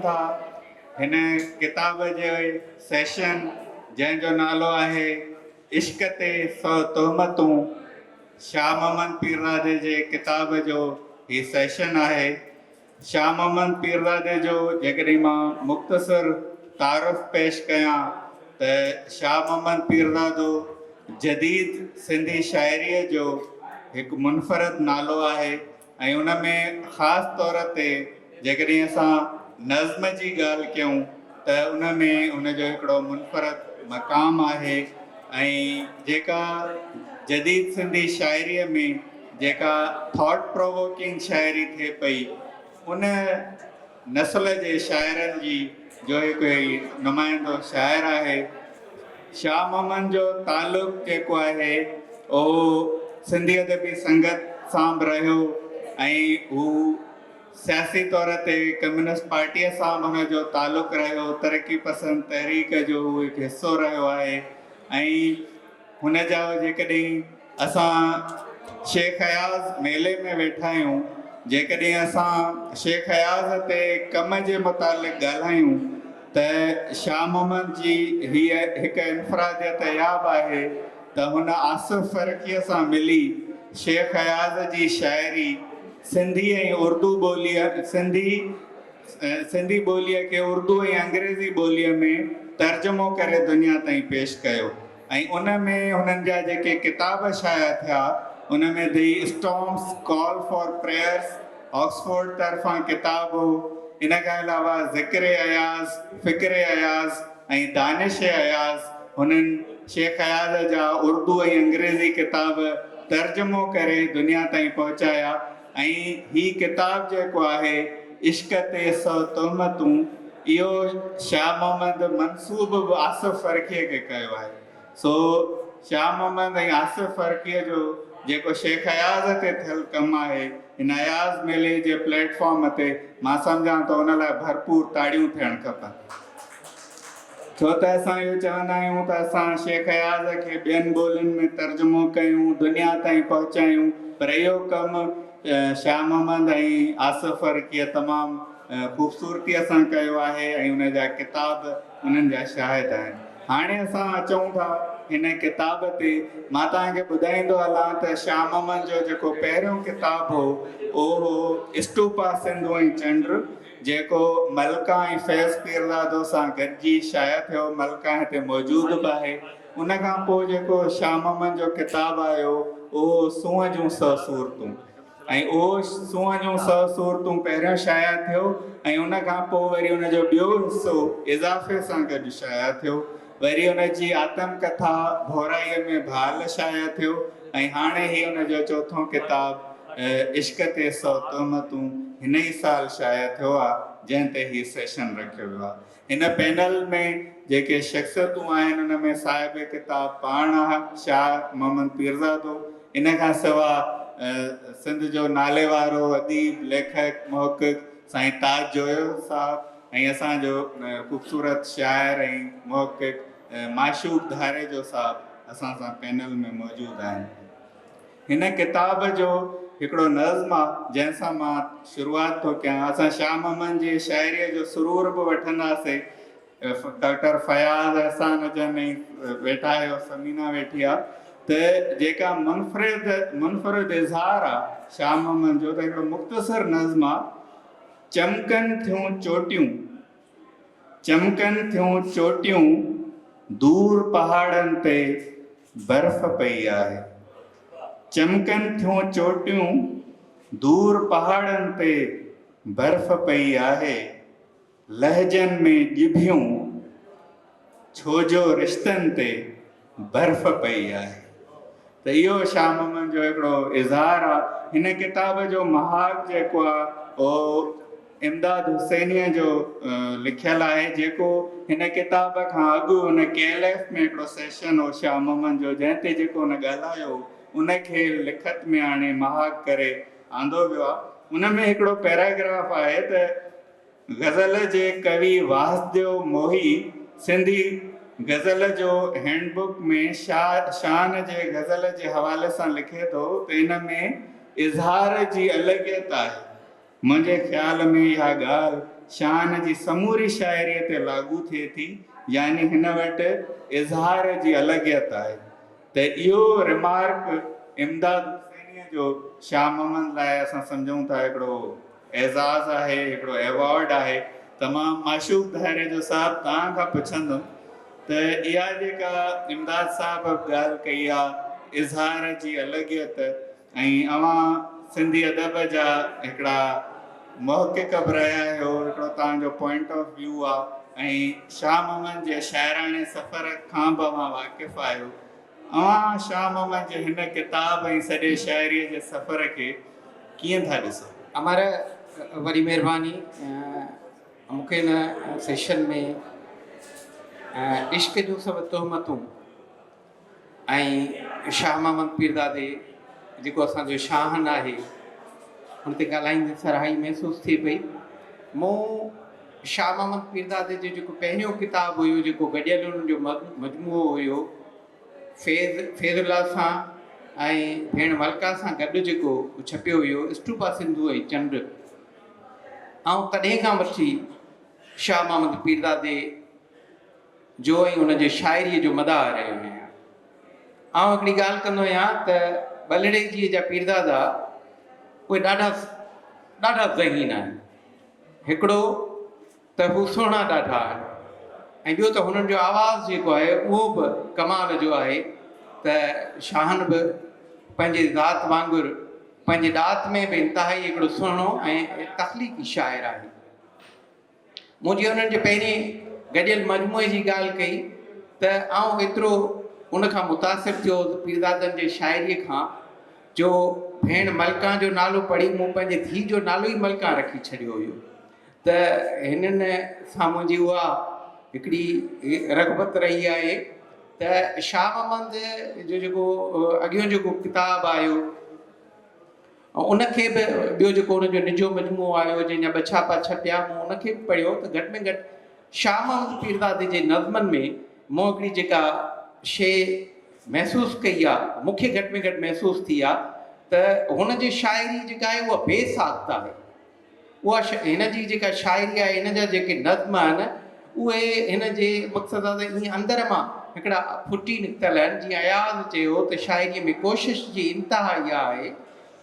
ٿا هن ڪتاب جي سيشن جنهن جو نالو آهي عشق تي سو تهمتون شاهه محمد پيرزادي جي ڪتاب جو هي سيشن آهي. شاهه محمد پيرزادي جو جيڪڏهن مان مختصر تعارف پيش ڪيان ته شاهه محمد پيرزادو جديد سنڌي شاعريء جو هڪ منفرد نالو آهي ۽ ان ۾ خاص طور تي جيڪڏهن اسان نظم جي ڳالهه ڪيون ته ان ۾ ان جو هڪڙو منفرد مقام آهي ۽ جيڪا جديد سنڌي شاعريء ۾ جيڪا ٿاٽ پرووڪنگ شاعري ٿئي پئي ان نسل جي شاعرن جي جو هڪ هي نمائندو شاعر آهي. شاهه محمد جو تعلق جيڪو آهي اهو سنڌي ادبي سنگت سان به رهيو ۽ هو سياسي طور تي ڪميونسٽ پارٽيء سان به هن جو تعلق رهيو، ترقي پسند تحريڪ جو هو هڪ حصو رهيو آهي ۽ هن جا جيڪڏهن اسان شيخ اياز ميلي ۾ ويٺا آهيون، جيڪڏهن اسان شيخ اياز تي ڪم جي متعلق ڳالهايون ته شاهه محمد جي هيء هڪ انفراديت اها به آهي ته هن آصف فرخيء سان ملي شيخ اياز جي شاعري سنڌي ۽ اردو ٻوليء سنڌي سنڌي ٻوليء کي اردو ۽ انگريزي ٻوليء ۾ ترجمو ڪري دنيا تائين پيش ڪيو ۽ ان ۾ هنن جا جيڪي ڪتاب شايع ٿيا ان ۾ the storms call for prayers Oxford طرفان ڪتاب هو ان کان علاوه ذڪر اياز فڪر اياز ۽ دانش اياز هنن شيخ اياز جا اردو ۽ انگريزي ڪتاب ترجمو ڪري دنيا تائين پهچايا ۽ هي ڪتاب جيڪو آهي عشق تي سو تهمتون اهو شاهه محمد منسوب به آصف فرخيء کي ڪيو آهي. سو شاهه محمد ۽ آصف فرخيء جو جيڪو شيخ اياز تي ٿيل ڪم آهي، هن اياز ميلي جي پليٽ فارم تي مان سمجهان ٿو ان لاء ڀرپور تاڙيون ٿيڻ کپن. ڇو ته اسان اهو چوندا آهيون ته اسان شيخ اياز کي ٻين ٻولين ۾ ترجمو ڪيون، دنيا تائين پهچايون، پر اهو ڪم شاهه محمد ۽ آصف فرخيء تمام خوبصورتيء سان ڪيو آهي ۽ ان جا ڪتاب انهن جا شاهد آهن. هاڻي اسان اچون ٿا هن ڪتاب تي. مان توهان کي ٻڌائيندو هلان ته شاهه محمد جو جيڪو پهريون ڪتاب هو اهو هو اسٽوپا سنڌو ۽ چنڊ جيڪو ملڪا ۽ فيض پيرزادو سان گڏجي شايع ٿيو. ملڪا هتي موجود به آهي. ان کان پوء جيڪو شاهه محمد جو ڪتاب آيو اهو هو سونهن جون سئو صورتون. ۽ اهو سونهن جون سئو صورتون پهريون شايع ٿيو ۽ ان کان پوء وري ان جو ٻيو حصو اضافي سان گڏ شايع ٿيو. وري ان جي آتم ڪٿا ڀورائيء ۾ ڀال شايع ٿيو ۽ هاڻي هي ان جو چوٿون ڪتاب عشق تي سئو تهمتون هن ئي سال شايع ٿيو آ، جنهن تي هي سيشن رکيو ويو آ. هن پينل ۾ جيڪي شخصيتون آهن ان ۾ صاحب ڪتاب پاڻ شاهه محمد پيرزادو، ان کان سوا سنڌ جو ناليوارو اديب، ليکڪ، محقق سائين تاج جويو صاحب ۽ اسان جو خوبصورت شاعر ۽ محقق معشوق ڌاريجو صاحب اسان سان پينل ۾ موجود آهن. هن ڪتاب جو هڪڙو نظم آ جنهن سان مان شروعات ٿو ڪيان. اسان شاهه محمد جي شاعريء جو سرور به وٺنداسي. ڊاڪٽر فياض احسان هجن ۽ ويٺا آهيو ثمينه ويٺي آ ته جيڪا منفرد منفرد اظهار آ شاهه محمد جو ته هڪڙو مختصر نظم آ چمڪن ٿيون چوٽيون چمڪن ٿيون چوٽيون دور پهاڙن تي برف پئي آهي. چمڪن ٿيون چوٽيون دور پهاڙن تي برف پئي آهي. لهجن ۾ ڄڀيون ڇو جو رشتن تي برف پئي آهي. ته اهو شاهه محمد جو هڪڙو اظهار آ. هن ڪتاب جو مهاڳ جيڪو آ اهو امداد حسينيء جو لکيل آهي جيڪو هن ڪتاب کان اڳ هن ڪي ايل ايف ۾ هڪڙو سيشن هو شاهه محمد جو جنهن تي جيڪو هن ڳالهايو ان کي لکت ۾ آڻي مهاڳ ڪري آندو ويو آ. ان ۾ هڪڙو پيراگراف آهي ته. غزل جي ڪوي واسديو موهي سنڌي غزل جو هينڊ بڪ ۾ شاهه شان جي غزل جي حوالي سان لکي ٿو ته ان ۾ اظهار جي الڳيت آهي. منهنجي خيال ۾ اها ڳالهه شاهن جي سموري شاعريء تي لاڳو ٿئي ٿي، يعني هن وٽ اظهار جي الڳيت آهي. ته اهو رمارڪ امداد حسينيء جو شاهه محمد لاء اسان سمجهون ٿا هڪڙو اعزاز آهي، هڪڙو ايوارڊ آهي. ته مان معشوق ڌاريجو صاحب توهان کان پڇندم ته اها جيڪا امداد صاحب ڳالهه ڪئي آهي اظهار جي الڳيت ۽ اوهان سنڌي ادب جا هڪڙا محقق به رهيا آهيو، هڪڙو توهان جو پوائنٽ آف ويو آهي ۽ شاهه محمد جي شاعراڻي سفر کان به اوهان واقف آهيو. اوهان شاهه محمد جي هن ڪتاب ۽ سڄي شاعريء جي سفر کي ڪيئن ٿا ڏسو؟ امر، وڏي مهرباني مون کي هن سيشن ۾ عشق جون سڀ تهمتون ۽ شاهه محمد پيرزادي جيڪو اسان جو شاهن آهي ان تي ڳالهائيندي سرهائي محسوس ٿئي پئي. مون شاهه محمد پيرزادي جو جيڪو پهريون ڪتاب هيو جيڪو گڏيل انهن جو مجموعو هيو فيض فيض الله سان ۽ ڀيڻ ملڪا سان گڏ جيڪو ڇپيو هيو اسٽوپا سنڌو ۽ چنڊ آئون تڏهن کان وٺي شاهه محمد پيرزادي جو ۽ ان جي شاعريء جو مداح رهيو آهيان. آئون هڪڙي ڳالهه ڪندو آهيان ته ٻلهڙيجيء جا پيرزادا اهي ڏاڍا ڏاڍا ذهين آهن. هڪڙو ته هو سهڻا ڏاڍا آهن ۽ ٻيو ته هنن جو آواز جيڪو آهي اهو به ڪمال جو آهي ته شاهن به پنهنجي ذات وانگر پنهنجي ڏات ۾ به انتهائي هڪڙو سهڻو ۽ تخليقي شاعر آهي. مون جيئن انهن جي پهرين گڏيل مجموعي جي ڳالهه ڪئي ته آئون ايترو ان کان متاثر ٿيو هوس پيرزادن جي شاعريء کان جو ڀيڻ ملڪان جو نالو پڙهي مون پنهنجي ڌيء جو نالو ئي ملڪان رکي ڇڏيو هيو ته هنن سان منهنجي اها هڪڙي رغبت رهي آهي ته شاهه محمد جو جيڪو اڳيون جيڪو ڪتاب آيو ان کي به ٻيو جيڪو ان جو نجو مجموعو آيو جنهن جا ٻه ڇاپا ڇپيا مون ان کي به پڙهيو ته گهٽ ۾ گهٽ شاهه محمد پيرزادي جي نظمن ۾ مون هڪڙي جيڪا شيء محسوس ڪئي آ مون کي گهٽ ۾ گهٽ محسوس ٿي آ ته هن جي شاعري جيڪا آهي اها بي ساخته آهي. اها هن جي جيڪا شاعري آهي، هن جا جيڪي نظم آهن، اهي هن جي مقصد آهي ته ائين اندر مان هڪڙا ڦٽي نڪتل آهن، جيئن اياز چيو ته شاعريء ۾ ڪوشش جي انتها اها آهي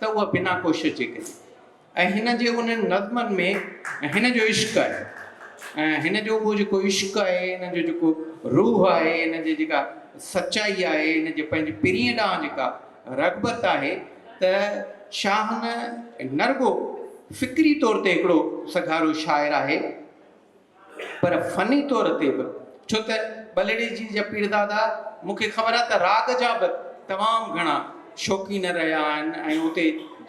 ته اها بنا ڪوشش جي ڪجي ۽ هن جي انهن نظمن ۾ هن جو عشق آهي ۽ هن جو اهو جيڪو عشق آهي، هن جو جيڪو روح آهي، هن جي جيڪا سچائي آهي، هن جي پنهنجي پرينء ڏانهن جيڪا رغبت آهي ته شاهن نه رڳو فڪري طور تي هڪڙو سگهارو شاعر آهي پر فني طور تي به ڇو ته ٻلهڙيجي جا پيرزادا مون کي خبر آهي ته راڳ جا به تمام گهڻا شوقين رهيا آهن ۽ اتي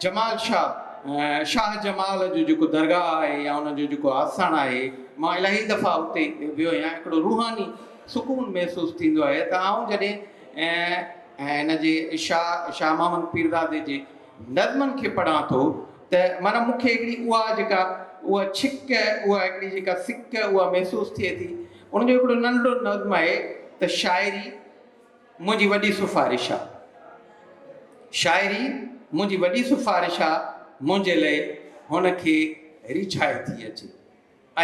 جمال شاهه شاهه جمال جو جيڪو درگاهه آهي يا ان جو جيڪو آسڻ آهي مان الاهي دفعا اتي ويو آهيان هڪڙو روحاني سڪون محسوس ٿيندو آهي ته آئون جڏهن ۽ هن جي شاهه شاهه محمد پيرزادي جي نظمن کي پڙهان ٿو ته معنيٰ مون کي هڪڙي اها جيڪا اها ڇڪ اها هڪڙي جيڪا سڪ اها محسوس ٿئي ٿي ان جو هڪڙو ننڍڙو نظم آهي ته شاعري منهنجي وڏي سفارش آ شاعري منهنجي وڏي سفارش آ منهنجي لئي هن کي ريجهائي ٿي اچي.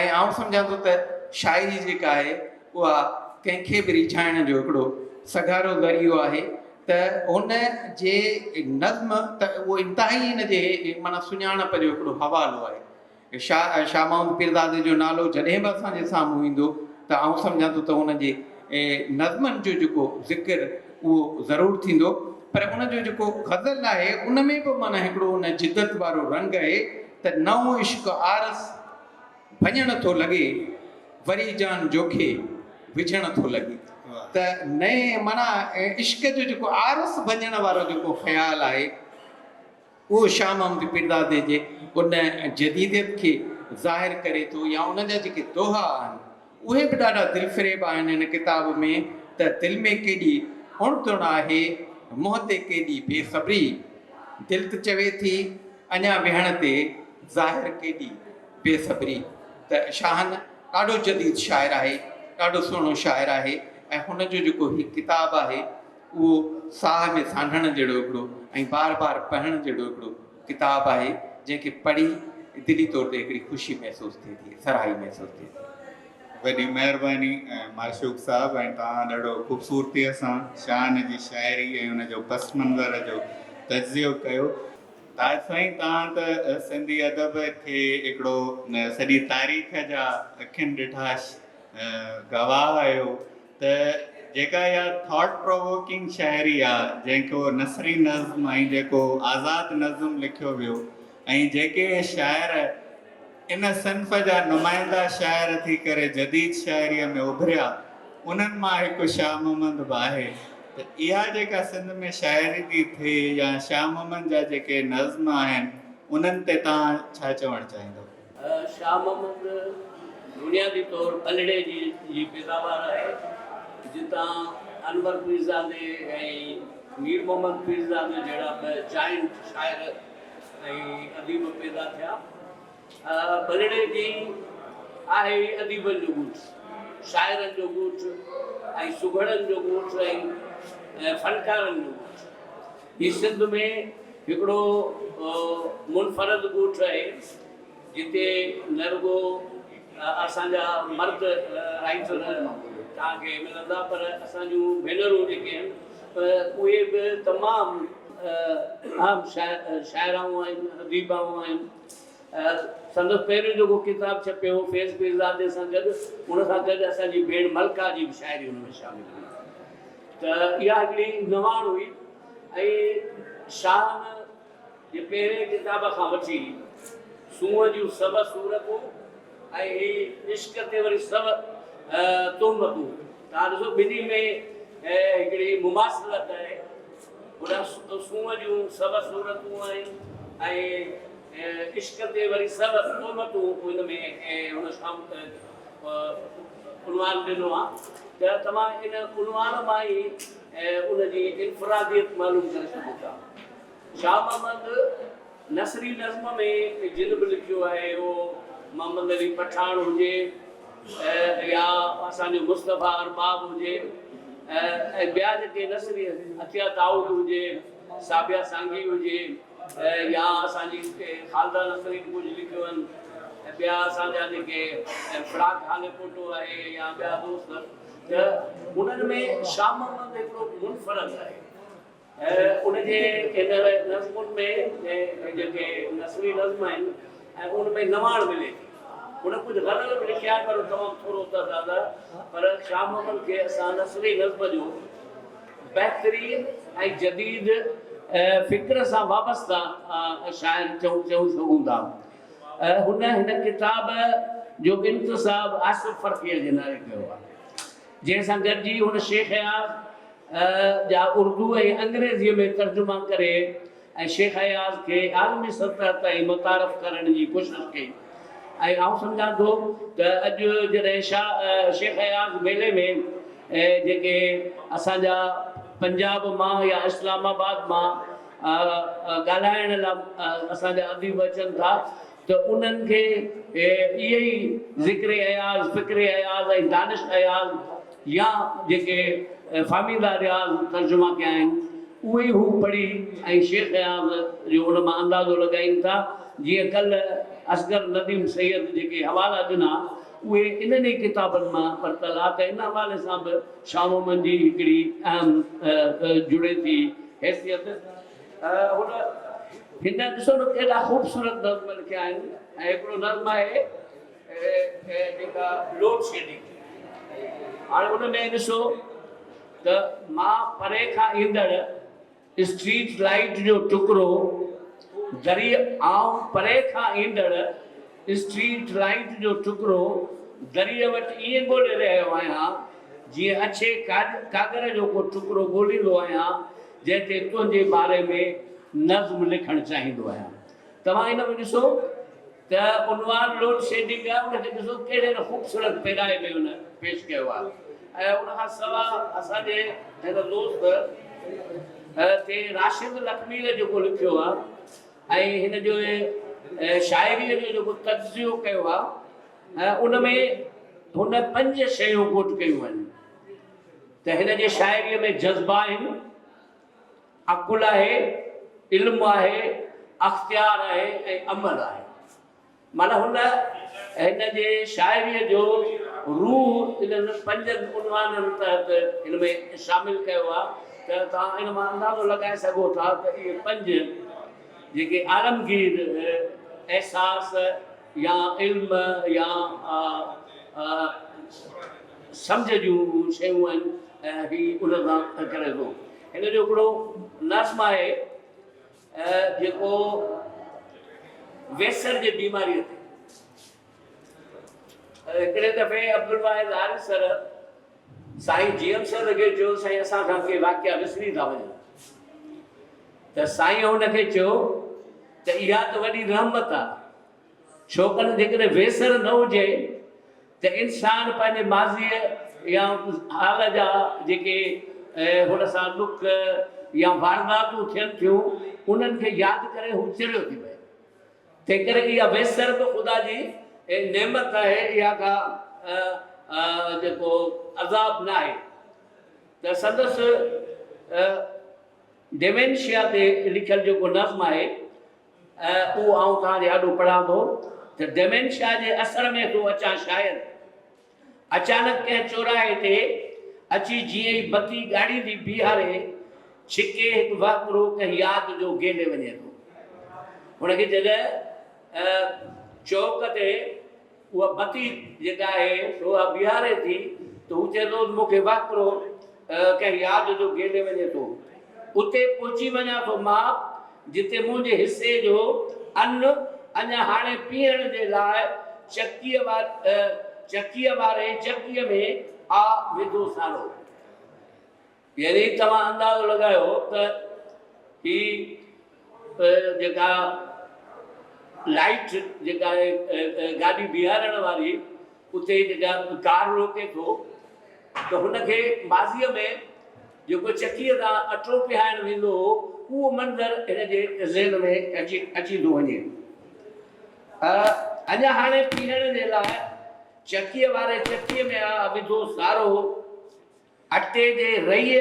۽ آئون سمجهان ٿو ته شاعري جيڪا آهي اها ڪنهن کي به ريجهائڻ جو هڪڙو سگهارو ذريعو آهي ته هن جي نظم ته اهو انتهائي هن جي معنيٰ سڃاڻپ جو هڪڙو حوالو آهي. شاهه شاهه محمد پيرزادي جو نالو جڏهن به اسان جي سامهون ايندو ته آئون سمجهان ٿو ته هن جي نظمن جو جيڪو ذڪر اهو ضرور ٿيندو پر ان جو جيڪو غزل آهي ان ۾ به معنيٰ هڪڙو ان جدت وارو رنگ آهي ته نئون عشق آرس ڀڃڻ ٿو لڳي، وري جان جوکي وجهڻ ٿو لڳي. ته نئين معنيٰ عشق جو جيڪو آرس ڀڃڻ وارو جيڪو خيال آهي، اهو شاهه محمد پيرزادي جي ان جديديت کي ظاهر ڪري ٿو يا ان جا جيڪي دوها آهن، اهي به ڏاڍا دلفريب آهن هن ڪتاب ۾ ته دل ۾ ڪيڏي اڻ تڻ آهي، منهن تي ڪيڏي بي خبري، دل ته چوي ٿي اڃا ويهڻ تي ظاهر ڪيڏي بي صبري ته شاهن ڏاڍو جديد شاعر آهي، ڏاڍو سهڻو شاعر آهي ۽ هن جو جيڪو هي ڪتاب آهي اهو ساهه ۾ سانڍڻ جهڙو هڪڙو ۽ بار بار پڙهڻ جهڙو هڪڙو ڪتاب آهي جنهن کي پڙهي دلي طور تي هڪڙي خوشي محسوس ٿئي ٿي، سرهائي محسوس ٿئي ٿي. وڏي مهرباني معشوق صاحب ۽ توهان ڏاڍو خوبصورتيء سان شان جي شاعري ۽ ان جو پس منظر جو تجزيو ڪيو. تاج سائين توهان ته سنڌي ادب کي هڪڙو سڄي تاريخ جا اکين ڏٺا گواهه آهيو ته جيڪا اها ٿاٽ پرووڪنگ شاعري آ جنهن کي نثري نظم ۽ جيڪو آزاد نظم لکيو ويو ۽ جيڪي شاعر ان صنف جا نمائندا شاعر ٿي ڪري جديد شاعريء ۾ اڀريا، انهن مان هڪ شاهه محمد به آهي ته اها جيڪا سنڌ ۾ شاعري ٿي ٿئي يا شاهه محمد جا جيڪي نظم آهن، انهن تي توهان ڇا چوڻ چاهيندؤ؟ شاهه محمد بنيادي طور ٻلهڙيجي جي پيداوار آهي، جتان انور پيرزادي ۽ مير محمد پيرزادي جهڙا ٻه جائنٽ شاعر ۽ اديب پيدا ٿيا. ٻلهڙيجي آهي ئي اديبن جو ڳوٺ، شاعرن جو ڳوٺ ۽ سگهڙن جو ڳوٺ ۽ فنڪارن جو ڳوٺ. هي سنڌ ۾ هڪڙو منفرد ڳوٺ آهي، جتي نه رڳو اسان جا مرد رائيٽر توهان کي ملندا پر اسان جون ڀينرون جيڪي آهن اهي به تمام اهم شاعرائون آهن، اديبائون آهن. سندس پهريون جيڪو ڪتاب ڇپيو هو فيض پيرزادي سان گڏ، ان سان گڏ اسان جي ڀيڻ ملڪا جي به شاعري ان ۾ شامل هئي ته اها هڪڙي نواڻ هئي ۽ شاهه جي پهرين ڪتاب کان وٺي سونهن جون سڀ صورتون ۽ هي عشق تي وري سڀ تهمتون، توهان ڏسو ٻنهي ۾ هڪڙي مماثلت آهي. هوڏانهن سونهن جون سڀ صورتون آهن ۽ عشق تي وري سڀ تهمتون ان ۾ هن عنوان ڏنو آهي ته توهان ان عنوان مان ئي ان جي انفراديت معلوم ڪري سگهو ٿا. شاهه محمد نثري نظم ۾ جن به لکيو آهي اهو محمد علي پٺاڻ هجي يا اسان جو مصطفيٰ ارباب هجي ۽ ٻيا جيڪي نثري عطيه دائود هجي، صابيه سانگي هجي يا اسان جي خالده نسرين ڪجهه لکيو آهن ۽ ٻيا اسان جا جيڪي فراق هاليپوٽو آهي يا ٻيا دوست ته انهن ۾ شاهه محمد هڪڙو منفرد آهي. ان جي هن نظمن ۾ جيڪي نثري نظم آهن ۽ ان ۾ نواڻ ملي ٿي. هن ڪجهه غزل به لکيا آهن پر تمام ٿورو تعداد آهي پر شاهه محمد کي اسان نثري نظم جو بهترين ۽ جديد فڪر سان وابسته شاعر چئون سگهون ٿا. هن هن ڪتاب جو انتساب آصف فرخيء جي نالي ڪيو آهي. جنهن سان گڏجي هن شيخ اياز جا اردو ۽ انگريزيء ۾ ترجما ڪري ۽ شيخ اياز کي عالمي سطح تائين متعارف ڪرڻ جي ڪوشش ڪئي ۽ آئون سمجهان ٿو ته اڄ جڏهن شاهه شيخ اياز ميلي ۾ جيڪي اسان جا پنجاب مان يا اسلام آباد مان ڳالهائڻ لا اسان جا اديب اچن ٿا ته انهن کي اهي ئي ذڪر اياز، فڪر اياز ۽ دانش اياز يا جيڪي فهميده رياض ترجما ڪيا آهن، اهي ئي هو پڙهي ۽ شيخ اياز جو ان مان اندازو لڳائين ٿا. جيئن ڪلهه اصغر نديم سيد جيڪي حوالا ڏنا، اهي انهن ئي ڪتابن مان ورتل آ ته ان حوالي سان به شاهه محمد جي هڪڙي اهم جڙي ٿي حيثيت. هن هن ڏسو نه ڪيڏا خوبصورت نظم لکيا آهن ۽ هڪڙو نظم آهي جيڪا لوڊ شيڊنگ هاڻي ان ۾ ڏسو ته مان پري کان ايندڙ اسٽريٽ لائيٽ جو ٽڪرو دري آئون پري کان ايندڙ اسٽريٽ لائيٽ جو ٽڪرو دريء وٽ ائين ڳولي رهيو آهيان جيئن اڇي ڪاڳر جو ڪو ٽڪرو ڳوليندو آهيان جنهن تي تنهنجي باري ۾ نظم لکڻ چاهيندو آهيان. توهان ان ۾ ڏسو ته عنوان لوڊ شيڊنگ آهي ان کي ڏسو ڪهڙي نه خوبصورت پيرائي ۾ ان پيش ڪيو آهي ۽ ان کان سوا اسان جي هن دوست تي راشد لکمير جيڪو لکيو آهي ۽ هن جو شاعريء جو جيڪو تجزيو ڪيو آهي ان ۾ هن پنج شيون ڪوٽ ڪيون آهن. ته هن جي شاعريء ۾ جذبا آهن، عقل آهي، علم آهي، اختيار آهي ۽ عمل آهي. معنيٰ هن هن جي شاعريء جو روح انهن پنجن عنوانن تحت هن ۾ شامل ڪيو آهي ته توهان ان مان اندازو لڳائي سگهو ٿا ته اهي پنج جيڪي عالمگير احساس يا علم يا سمجهه جون شيون آهن هي ان سان ڪري ٿو. هن جو هڪڙو نظم آهي جيڪو ويسر جي بيماريء تي. هڪڙي دفعي عبدالواحد آريسر سائين جي ايم سيد کي چيو سائين اسان کان ڪي واقعا وسري ٿا وڃن ته سائين هن کي چيو ته اها ته وڏي رحمت آ ڇوڪر جيڪڏهن ويسر نه هجي ته انسان پنهنجي ماضيء يا حال جا جيڪي هن سان ڏک يا وارداتون ٿين ٿيون انهن کي ياد ڪري هو چريو ٿي پئي. تنهنڪري اها ويسر به خدا جي نعمت آهي، اها ڪا جيڪو عذاب ناهي ته سندس ڊيمينشيا تي لکيل جيڪو نظم آهي اهو آئون توهان جي آڏو پڙهان ٿو ته ڊيمينشيا جي اثر ۾ ٿو اچان شايد اچانڪ ڪنهن چوراهي تي اچي جيئن ئي بتي ڳاڙهي ٿي بيهاري ڇڪي هڪ وهڪرو ڪنهن ياد جو گيلي وڃي ٿو. هن کي جڏهن چوڪ تي اها بتي جيڪا آهي سو اها بيهاري ٿي ته هو چئي ٿو ته مون کي وهڪرو ڪنهن ياد جو گيلي وڃي ٿو. اتي پهچي وڃان ٿو مان جتي منهنجي حصي جو ان اڃا هاڻي پيهڻ جي لاء چڪيء چڪيء واري چڪيء ۾ آ وڌو سارو. يعني توهان اندازو لڳايو ته هي جيڪا لائيٽ جيڪا آهي گاڏي بيهارڻ واري اتي جيڪا ڪار روڪي ٿو ته هن کي ماضيء ۾ جيڪو چڪيء تان اٽو پيهائڻ ويندو هو اهو منظر هن جي ذهن ۾ اچي اچي ٿو وڃي. اڃا هاڻي پيهڻ جي لاء چڪيء واري چڪيء ۾ آ وڌو سارو اٽي جي رئي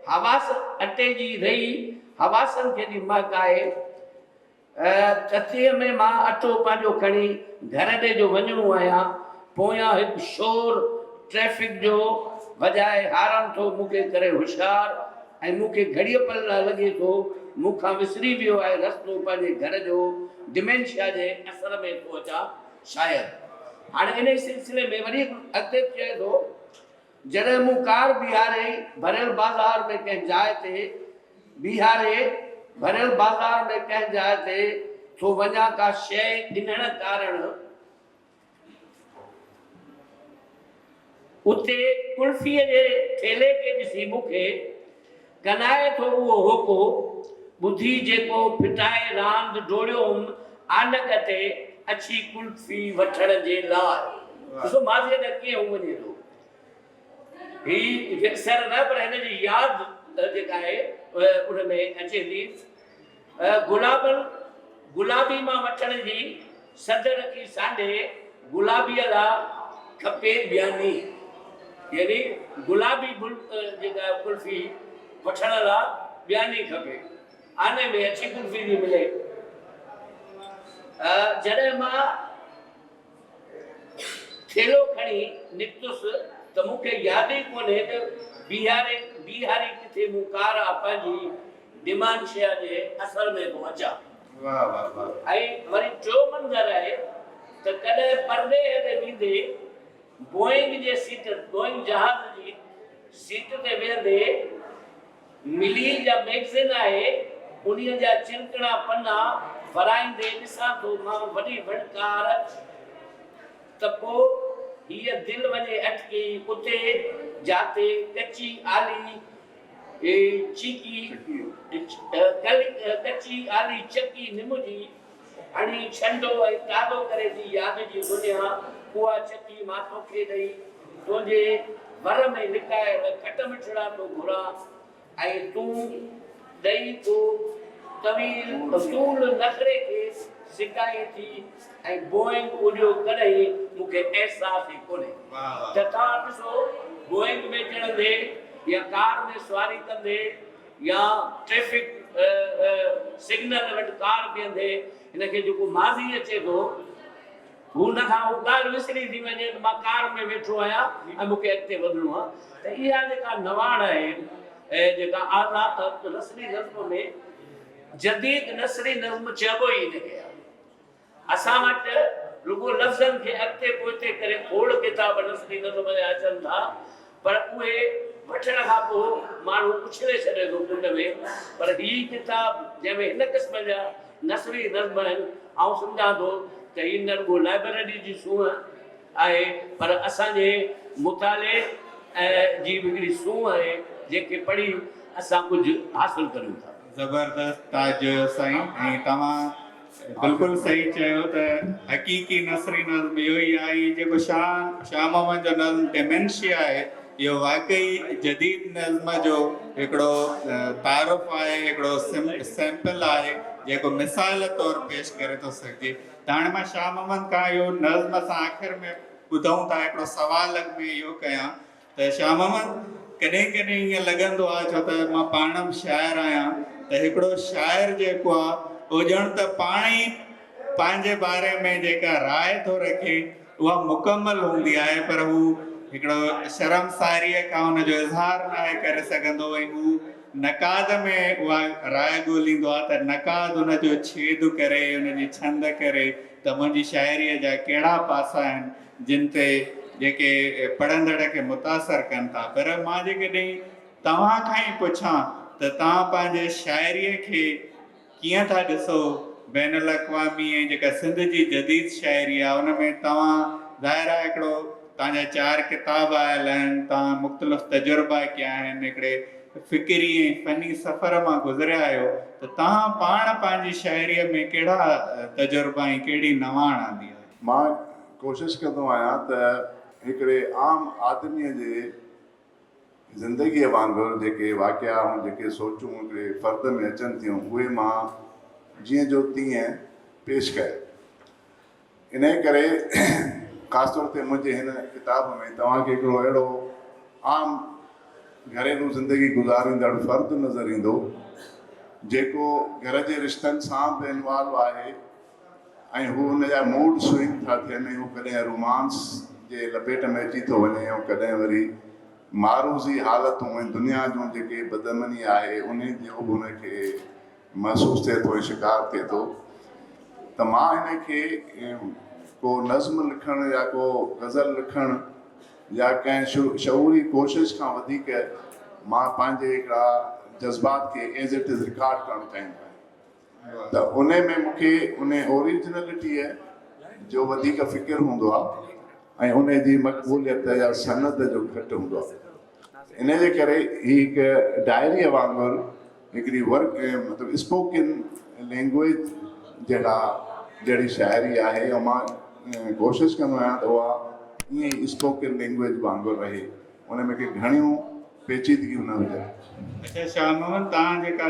حواس اٽي جي رئي حواسن کي ٿي مهڪائي. تتيء ۾ مان اٽو پنهنجو کڻي گهر ڏي جو وڃڻو آهيان، پويان هڪ شور ٽريفڪ جو وڄائي هارن ٿو مون کي ڪري هوشيار ۽ مون کي گهڙيء پل لاء لڳي ٿو مون کان وسري ويو آهي رستو پنهنجي گهر جو، ڊمينشيا جي اثر ۾ ٿو اچان شايد. هاڻي انهي سلسلي ۾ وري اڳتي چئي ٿو. جڏهن مون ڪار بيهاري ڀريل بازار ۾ ڪنهن جاء تي بيهاري ڀريل بازار ۾ ڪنهن جاء تي ٿو وڃان ڪا شيء ڳنهڻ ڪارڻ اتي قلفيء جي ٿيلهي کي ڏسي مون کي ڪنائي ٿو اهو هوڪو ٻڌي جيڪو ڦٽائي راند ڊوڙيو هوم آنڪ تي اڇي قلفي وٺڻ جي لاء. ڏسو ماضيء ڏانهن ڪيئن هو وڃي ٿو. هي وڪسر نه پر هن جي ياد جيڪا آهي ان ۾ اچي ٿي. گلابن گلابي مان وٺڻ جي سڌ رکي سانڍي گلابيء لا کپي ٻياني يعني گلابي جيڪا قلفي وٺڻ لا ٻياني کپي آني ۾ اڇي قلفي ٿي ملي. جڏهن مان ٿيلهو کڻي نڪتس ته مون کي ياد ئي ڪونهي ته بيهاري بيهاري ڪٿي مون ڪار آ پنهنجي ڊمانشيا جي اثر ۾ ٿو اچان. ۽ وري ٽيون منظر آهي ته ڪڏهن پرڏيهه ڏي ويندي بوئنگ جي سيٽ بوئنگ جهاز جي سيٽ تي ويهندي مليل جا مئگزين آهي، انهيء جا چلڪڻا پنا ورائيندي ڏسان ٿو مان وڏي وڻڪار ته پوء هيء دل وڃي اٽڪي اتي جاتي ڪچي آلي چيڪي ڪچي آلي چڪي نم جي هڻي ڇنڊو ۽ تازو ڪري ٿي ياد جي دنيا اها چڪي مان توکي ڏئي تنهنجي ور ۾ لڪايل کٽ مٺڙا ٿو گهران ۽ تون ڏئي ٿو طويل طول نخري کي سڪائين ٿي ۽ بوئنگ اڏيو ڪڏهن مون کي احساس ئي ڪونهي ته توهان ڏسو بوئنگ ۾ چڙهندي يا ڪار ۾ سواري ڪندي يا ٽريفڪ سگنل وٽ ڪار بيهندي هن کي جيڪو ماضي اچي ٿو. هو ان کان اها ڳالهه وسري ٿي وڃي ته مان ڪار ۾ ويٺو آهيان ۽ مون کي اڳتي وڌڻو آهي ته اها جيڪا نواڻ آهي جيڪا آزاد نثري نظم ۾ جديد نثري نظم چئبو ئي ان کي آهي. اسان وٽ رڳو لفظن کي اڳتي پوئتي ڪري کوڙ ڪتاب نثري نظم جا اچن ٿا پر اهي وٺڻ کان پوء ماڻهو اڇلي ڇڏي ٿو ڪنڊ ۾ پر هي ڪتاب جنهن ۾ هن قسم جا نثري نظم آهن آئون سمجهان ٿو ته هي نه رڳو لائبريري جي سونهن آهي پر اسان جي مطالعي جي به هڪڙي سونهن آهي جنهن کي پڙهي اسان ڪجهه حاصل ڪريون ٿا. زبردست تاج جويو سائين ۽ توهان بلڪل صحيح چيو ته حقيقي نثري نظم اهو ئي آهي هي جيڪو شاهه محمد جو نظم ڊيمينشيا آهي اهو واقعي جديد نظم جو هڪڙو تعارف آهي هڪڙو سيمپل آهي جيڪو مثال طور پيش ڪري ٿو سگهجي ته هاڻي مان شاهه محمد کان اهو نظم اسان آخر ۾ ٻڌون ٿا هڪڙو سوال اڳ ۾ اهو ڪيان ته شاهه محمد ڪڏهن ڪڏهن ائين لڳندو آهي ڇو ته مان پاڻ به شاعر آهيان ته هڪڙو شاعر جيڪو آهي اهو ڄڻ ته پاڻ ئي پنهنجي باري ۾ جيڪا راء ٿو رکي اها مڪمل هوندي آهي پر هو هڪڙو شرمساريء کان ان جو اظهار ناهي ڪري سگهندو ۽ هو نقاد ۾ اها راء ڳوليندو آهي ته نقاد ان جو ڇيد ڪري ان جي ڇند ڪري ته منهنجي شاعريء جا ڪهڙا پاسا آهن جن تي جيڪي پڙهندڙ کي متاثر ڪن ٿا پر مان جيڪڏهن توهان کان ئي پڇان ته توهان پنهنجي شاعريء کي ڪيئن ٿا ڏسو بين الاقوامي ۽ جيڪا سنڌ جي جديد شاعري آهي ان ۾ توهان ظاهر آهي هڪڙو توهان جا چار ڪتاب آيل آهن توهان مختلف تجربا ڪيا آهن هڪڙي فڪري ۽ فني سفر مان گذريا آهيو ته توهان پاڻ پنهنجي شاعريء ۾ ڪهڙا تجربا ۽ ڪهڙي نواڻ آندي آهي؟ مان ڪوشش ڪندو آهيان ته هڪڙي عام آدميء جي زندگيء وانگر جيڪي واقعا ۽ جيڪي سوچون هڪڙي فرد ۾ اچن ٿيون، اهي مان جيئن جو تيئن پيش ڪيان. انهيء ڪري خاص طور تي منهنجي هن ڪتاب ۾ توهان کي هڪڙو اهڙو عام گهريلو زندگي گذاريندڙ فرد نظر ايندو، جيڪو گهر جي رشتن سان به انوالو آهي، ۽ هو ان جا موڊ سوئنگ ٿا ٿين ۽ هو ڪڏهن رومانس جي لپيٽ ۾ اچي ٿو وڃي ۽ ڪڏهن وري معروضي حالتون ۽ دنيا جون جيڪي بدامني آهي انهي جو به هن کي محسوس ٿئي ٿو ۽ شڪار ٿئي ٿو ته مان هن کي ڪو نظم لکڻ يا ڪو غزل لکڻ يا ڪنهن شعوري ڪوشش کان وڌيڪ مان پنهنجي هڪڙا جذبات کي ايز it is record ڪرڻ چاهيندو آهيان. ته انهي ۾ مون کي انهي اوريجنلٽيء جو وڌيڪ فڪر هوندو آهي ۽ انهي جي مقبوليت يا سند جو گهٽ هوندو آهي. انهي جي ڪري هي هڪ ڊائريء وانگر هڪڙي ورڪ مطلب اسپوڪن لينگويج جهڙا جهڙي شاعري آهي ۽ مان ڪوشش ڪندو آهيان ته اها ائين ئي اسپوڪن لينگويج وانگر رهي ان ۾ ڪي گهڻيون پيچيدگيون نه هجن. اڇا شاهه محمد توهان جيڪا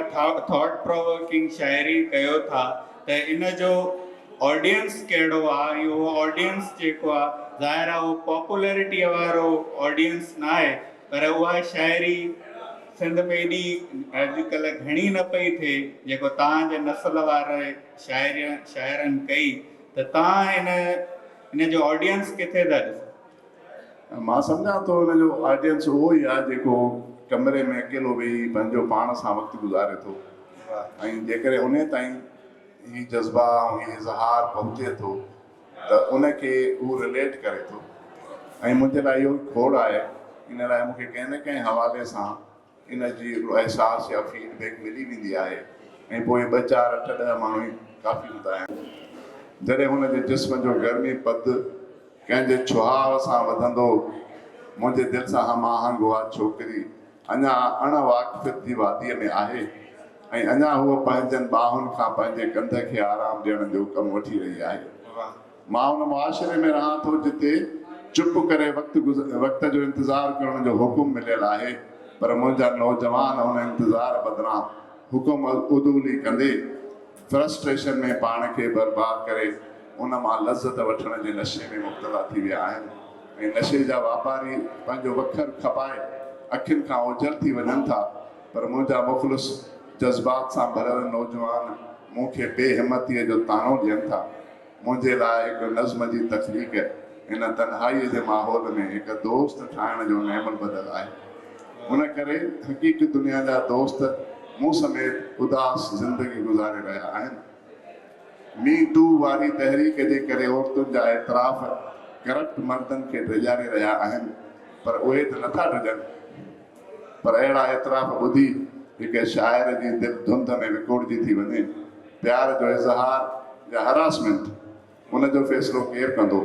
ٿاٽ پرووڪنگ شاعري ڪيو ٿا ته ان جو آڊينس ڪهڙو آ ۽ اهو آڊينس جيڪو آ ظاهر آ اهو پاپولرٽي وارو آڊينس ناهي پر اها شاعري سنڌ ۾ ايڏي اڄڪلهه گهڻي نه پئي ٿئي جيڪو توهان جي نسل واري شاعري شاعرن ڪئي ته توهان ان ان جو آڊينس ڪٿي ٿا ڏسو؟ مان سمجهان ٿو ان جو آڊينس اهو ئي آهي جيڪو ڪمري ۾ اڪيلو ويهي پنهنجو پاڻ سان وقت گذاري ٿو ۽ جيڪڏهن انهي تائين هي جذبا ۽ هي اظهار پهچي ٿو ته ان کي هو رليٽ ڪري ٿو ۽ منهنجي لاء اهو ئي کوڙ آهي ان لاء مون کي ڪنهن نه ڪنهن حوالي سان ان جي هڪڙو احساس يا فيڊ بيڪ ملي ويندي آهي ۽ پوء ٻه چار اٺ ڏهه ماڻهو ئي ڪافي هوندا آهن. جڏهن هن جي جسم جو گرمي پد ڪنهن جي ڇهاء سان وڌندو، منهنجي دل سان هم آهنگ اها ڇوڪري اڃا اڻ واقفيت جي واديء ۾ آهي ۽ اڃا هوء پنهنجن ٻانهن کان پنهنجي ڪنڌ کي آرام ڏيڻ جو ڪم وٺي رهي آهي. مان ان معاشري ۾ رهان ٿو جتي چپ ڪري وقت وقت جو انتظار ڪرڻ جو حڪم مليل آهي پر منهنجا نوجوان ان انتظار بدران حڪم عدولي ڪندي فرسٽريشن ۾ پاڻ کي برباد ڪري ان مان لذت وٺڻ جي نشي ۾ مبتلا ٿي ويا آهن ۽ نشي جا واپاري پنهنجو وکر کپائي اکين کان اوجهل ٿي وڃن ٿا پر منهنجا مخلص جذبات سان ڀريل نوجوان مون کي بي همتيء جو طعنو ڏين ٿا. منهنجي لاء هڪ نظم جي تخليق هن تنهائيء جي ماحول ۾ هڪ دوست ٺاهڻ جو نعم البدل آهي. ان ڪري حقيقي دنيا جا دوست مون سميت اداس زندگي گذاري رهيا آهن. مي ٽو واري تحريڪ جي ڪري عورتن جا اعتراف ڪرپٽ مردن کي ڊيڄاري رهيا آهن پر اهي ته نٿا ڊڄن. پر اهڙا اعتراف ٻڌي هڪ شاعر جي دل ڌنڌ ۾ وڪوڙجي ٿي وڃي. پيار جو اظهار يا هراسمينٽ، ان جو فيصلو ڪير ڪندو؟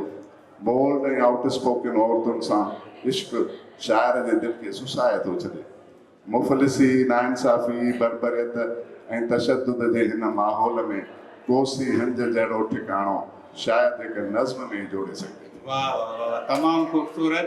بولڊ ۽ آئوٽ اسپوڪن عورتن سان عشق شاعر جي دل کي سسائي ٿو ڇڏي. مفلسي، ناانصافي، بربريت ۽ تشدد جي هن ماحول ۾ ڪوسي هنج جهڙو ٺڪاڻو شايد هڪ نظم ۾ ئي جوڙي سگهجي ٿو. واهه واهه واهه تمام خوبصورت.